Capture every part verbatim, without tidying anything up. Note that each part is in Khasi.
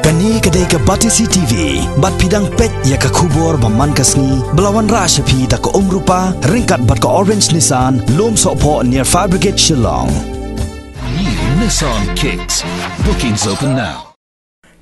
Kane ka dei ka Batesi T V, bad phi dang peit ïa ka khubor ba man ka sngi, ba la wanrah sha phi da ka Umrupa, ryngkat bad ka Orange Nissan, Lum Sohphoh near Fire Brigade Shillong. New Nissan Kicks. Bookings open now.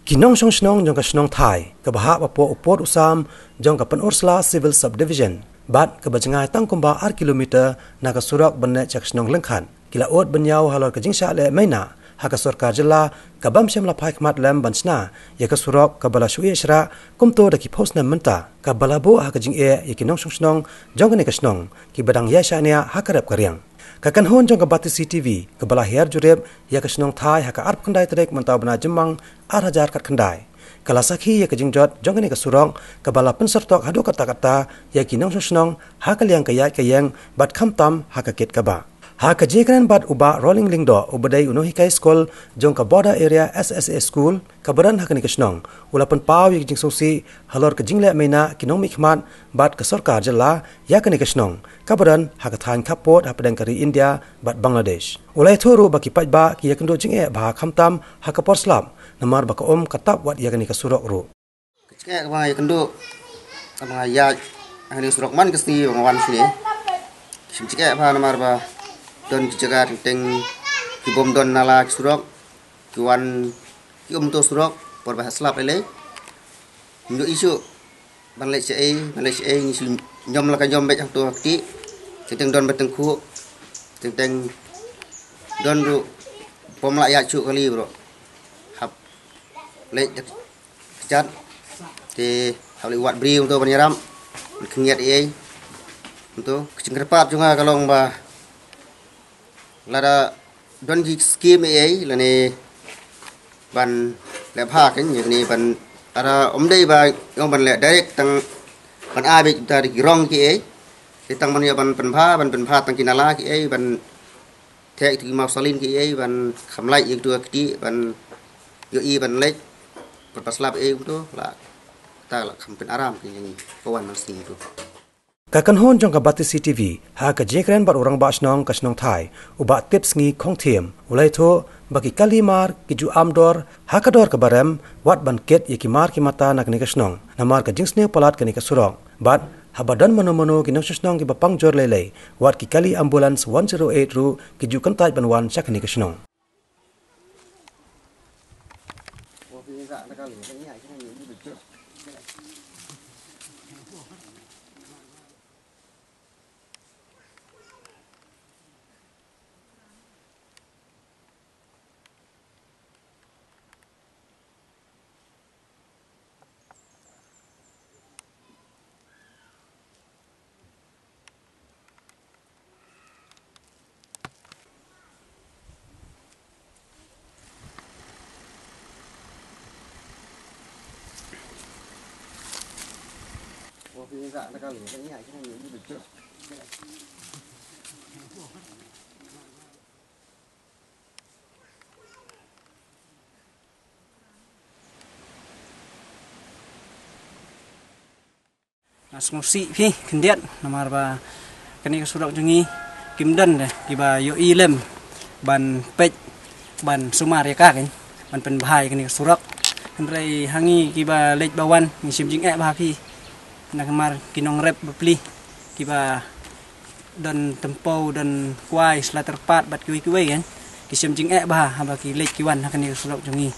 Ki nongshong shnong jong ka shnong Thai, kaba hap hapoh u pud u sam jong ka Pynursla Civil Subdivision, bad kaba jngai tang kumba ar kilometer na ka surok ban leit sha ka shnong Lyngkhat, ki la ud ban ïaw halor ka jingshah leh maina ha ka sorkar jylla, ka bym shym la phai khmat lem ban shna ïa ka surok kaba la shu ïeh shrah kumto da ki phew snem mynta, kaba la buh ha ka jingeh ïa ki nongshong shnong jong kane ka shnong, kiba dang ïaishah nia ha ka rep ka riang. Ka kynhun jong ka Batesi T V, kaba la hiar jurip ïa ka shnong Thai ha ka arphew khyndai tarik mynta u bnai Jymmang ar hajar khatkhyndai, ka la sakhi ïa ka jingjot jong kane ka surok, kaba la pynsyrtok haduh katta katta ïa ki nongshong shnong ha ka liang ka ïaid ka ïeng, bad khamtam ha ka kit ka bah. Ha ka jingkren bad u Bah Rolling Lyngdoh, uba dei u nonghikai skul jong ka Border Area S S A School, kaba don ha kane ka shnong, u la pynpaw ïa ka jingsngewsih halor ka jingleh maina ki nongmihkhmat bad ka sorkar jylla ïa kane ka shnong, kaba don ha ka thaiñ khappud hapdeng ka ri India bad Bangladesh. U la ïathuh ruh ba ki paidbah ki ïakynduh jingeh bha khamtam ha ka por slap, namar ba ka um ka tap wat ïa kane ka surok ruh. Ka jingeh kaba nga ïakynduh, kaba nga ïaid ha kane ka surok man ka sngi ba nga wan shane, shim jingeh bha namar ba don ki jaka teng teng ki bym don nala ki surok, ki wan ki um to surok por ba heh slap lei lei. Ngim ïohi shuh ban leit shaei, ban leit shaei, ngi shu ñiom la ka ñiom beit hangto ha kti. Teng teng don ba tyngkhuh, teng teng don ruh bym lah ïaid shuh kali bro. Hap leit da ka kjat, te hap leit wad bri hangto ban ïarap, ban khynñiat ei ei. Hangto ka jingkyrpad jong nga ka long ba lada don ki skim ei ei lane ban leh bha kein, ïa kane ban, lada ym dei ba ïoh ban leh direct tang ban ai beit da ki rong ki ei, te tang ban ïoh ban pynbha, ban pynbha tang ki nala ki ei, ban theh ïa ki mawsalin ki ei, ban kham lait ïa kitu ki kti, ban ïohi ban leit, ban paslap ei kumtu, la kata la kham pynaram kein ïa ngi, ka wan man sngi kumtu. Ka kynhun jong ka Batesi T V, ha ka jingkren bad u rangbah shnong ka shnong Thai, u Bah Tipsngi Khongthiem, u la ïathuh ba ki kali mar ki ju am dor ha ka dor kaba rem, wat ban kit ïa ki mar ki mata na kane ka shnong, namar ka jingsniew palat kane ka surok. Bad haba don mano mano ki nongshong shnong kiba pang jur lei lei, wat ki kali ambulance one zero eight ruh ki ju kyntait ban wan sha kane ka shnong. Nga sngewsih phi khyndiat namar ba kane ka surok jong ngi kim don de kiba ïohi lem ban peit ban sumar ïa ka kein ban pynbha ïa kane ka surok. Hynrei ha ngi kiba leit ba wan ngi shim jingeh bha phi namar ki nongrep bapli kiba don tympew, don kwai, sla tyrpad bad kiwei kiwei kan. Ki shim jingeh bha haba ki leit ki wan ha kane ka surok jong ngi.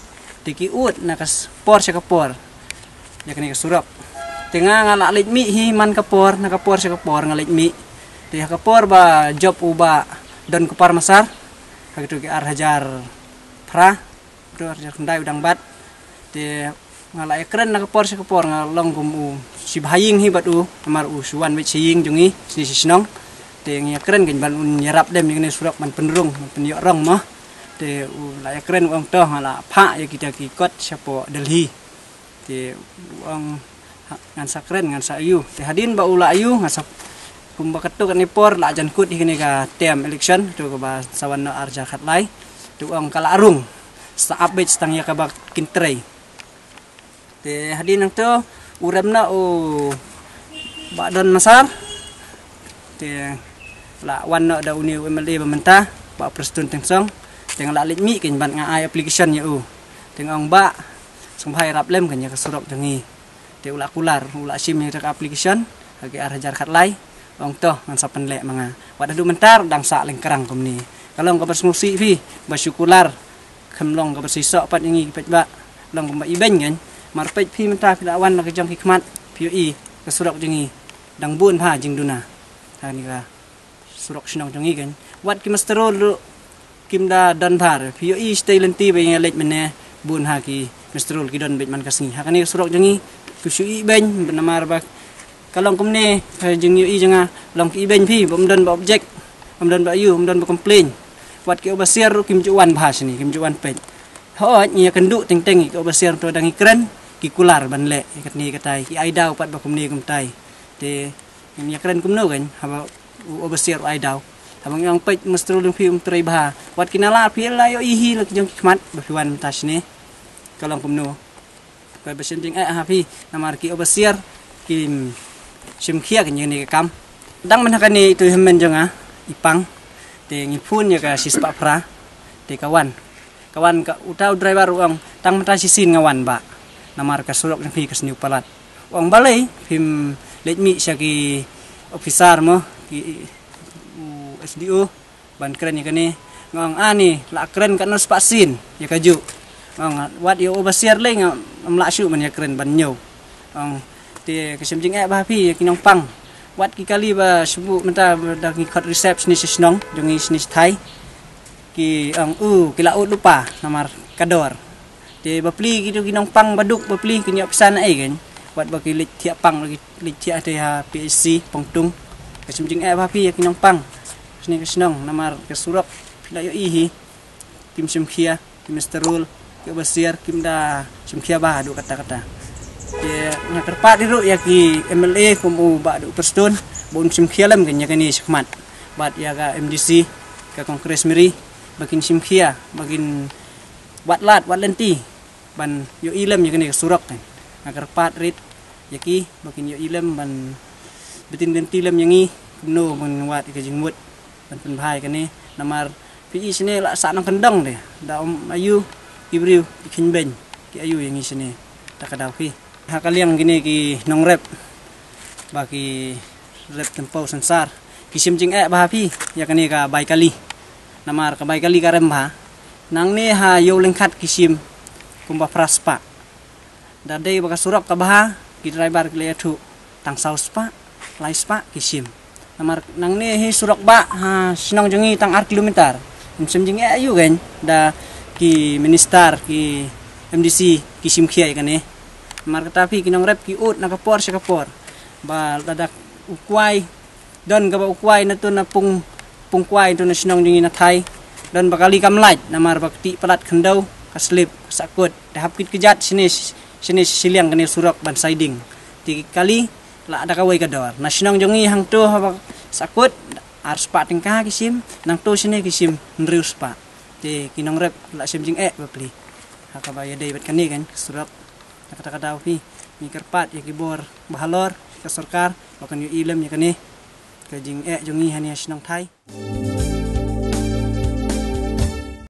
Te ki ud na ka s-, por sha ka por ïa kane ka surok. Te nga nga la leit mih hi man ka por, na ka por sha ka por nga leit mih. Te ha ka por ba jop u Bah Donkupar Massar ha kitu ki ar hajar phra, dor jar khyndai u dang bat. Te nga la ïakren na ka por sha ka por nga long kum u shibha ïing hi bad u, namar u shu wan wei sha ïing jong ngi shane sha shnong. Te ngi ïakren kein ban un ïarap dem ïa kane surok ban pynrung ban pynïoh rong mo. Te u la ïakren u ong to nga la phah ïa kita ki kot shapoh Delhi. Te u ong, ha, ngan sa kren, ngan sa ïoh. Te hadien ba u la ïoh, ngan sa, kumba katto katne por la jan kut hi kane ka term election, to kaba sa wan noh ar hajar khatlai. Te u ong ka la rung, sa update tang ïa kaba kin trei. Te hadien nangto u rem noh u Bah Don Massar. Te la wan noh da une u M L A ba mynta, Bah Prestone Tynsong. Te nga la leit mih kein bad nga ai application ïa u. Te nga ong, Bah, Sngewbha ïarap lem kan ïa ka surok jong ngi. Te u la kular, u la shim ïa ka application ha ki ar hajar khatlai. Ong to ngan sa pynleh ma nga. Wat haduh mynta dang sah lyngkrang kumne. Ka long kaba sngewsih phi ba shu kular. Khlem long kaba shisha pat ïa ngi ki paidbah. Long kumba ibeiñ kan. Mar peit phi mynta phi la wan la ka jong ki khmat, phi ïohi ka surok jong ngi dang bun bha jingduna. Ha kane ka surok shnong jong ngi kan. Wat ki muster roll ruh kim da don bha. Phi ïohi shatei lynti ba ïa leit mynne, bun ha ki muster roll ki don beit man ka sngi. Ha kane ka surok jong ngi, ki shu ibeiñ namar ba ka long kumne, ka jingïohi jong nga, long ki ibeiñ phi, bym don ba object, bym don ba ïoh, bym don ba complain. Wat ki overseer ruh kim ju wan bha shane, kim ju wan peit. Hooid, ngi ïakynduh teng teng, ki overseer to dang ïakren, ki kular ban leh ïa katne katai, ki ai daw pat ba kumne kumtai. Te ngin ïakren kumno kan, haba u overseer u ai daw. Haba ngi ong peit muster roll jong phi um trei bha. Wat ki nala phi la ïohi hi la ki jong ki khmat ba phi wan mynta shane. Ka long kumno. Kaba shem jingeh ha phi namar ki overseer kim shim khia kan ïa kane ka kam. Dang mynta kane itu hynmen jong nga i pang. Te ngi phone ïa ka shispah phra. Te ka wan. Ka wan ka uta u driver u ong, tang mynta shisien nga wan bah. Namar ka surok jong phi ka sniew palat. U ong balei phim leit mih sha ki officer mo, ki u S D O ban kren ïa kane. Nga ong ani la kren katno spah sien ïa kajuh. Nga ong wat ïa u overseer lei ngam lah shuh ban ïakren ban ñiew. Ong te ka shem jingeh bha phi ïa ki nongpang. Wat ki kali ba shu buh mynta ba da ngi khot receptionist sha shnong jong ngi shane shathai. Ki ong u ki la ud lypa namar ka dor. Te bapli kitu ki nongpang baduk bapli ki ñiah pisa na ei kan. Wat ba ki leit thiah pang, ki leit thiah te ha P H C Pongtung. Ka shem jingeh bha phi ïa ki nongpang. Shane ka shnong namar ka surok phi la ïohi hi. Kim shim khia, ki muster roll, ki overseer kim da shim khia bha haduh katta katta. Te nga kyrpad ruh ïa ki M L A kum u Bah Dr Prestone ba un shim khia lem kan ïa kane shakhmat. Bad ïa ka M D C ka Congress Miri ba kin shim khia, ba kin wad lad wad lynti ban ïohi lem ïa kane ka surok kan. Nga kyrpad rit ïa ki ba kin ïohi lem ban btin lynti lem ïa ngi kumno ban wad ïa ka jingmut ban pynbha ïa kane. Namar phi i shane la sah nongkyndong de, da um aïu ki briew ki kynbeiñ ki aïu ïa ngi shane. Ta ka daw phi ha ka liang kine ki nongrep ba ki rep tympew synsar ki shim jingeh bha phi ïa kane ka bai kali. Namar ka bai kali ka rem bha. Nangne ha Ïew Lyngkhat ki shim kumba phra spah. Da dei ba ka surok ka bha, ki driver ki la ïathuh tang saw spah, lai spah ki shim. Namar nangne hi surok bah ha shnong jong ngi tang ar kilometer. Ngim shem jingeh aïu kan da ki minister, ki M D C ki shim khia ïa kane. Namar kata phi ki nongrep ki ud na ka por sha ka por. Ba lada u kwai don kaba u kwai na tu na pung, pung kwai tu na shnong jong ngi na thai. Don ba kali kam lait namar ba kti palat khyndew ka slip ka sakut. Da hap kit kjat shane, shane shiliang kane surok ban siding. Te kali la da kawei ka dor. Na shnong jong ngi hangto haba sakut ar spah tyngka ki shim, nangto shane ki shim hynriew spah. Te ki nongrep la shem jingeh bapli. Ha kaba ïadei bad kane kan surok. Na kata ka daw phi ngi kyrpad ïa ki bor ba halor ka sorkar ba kan ïohi lem ïa kane ka jingeh jong ngi hane ha shnong thai.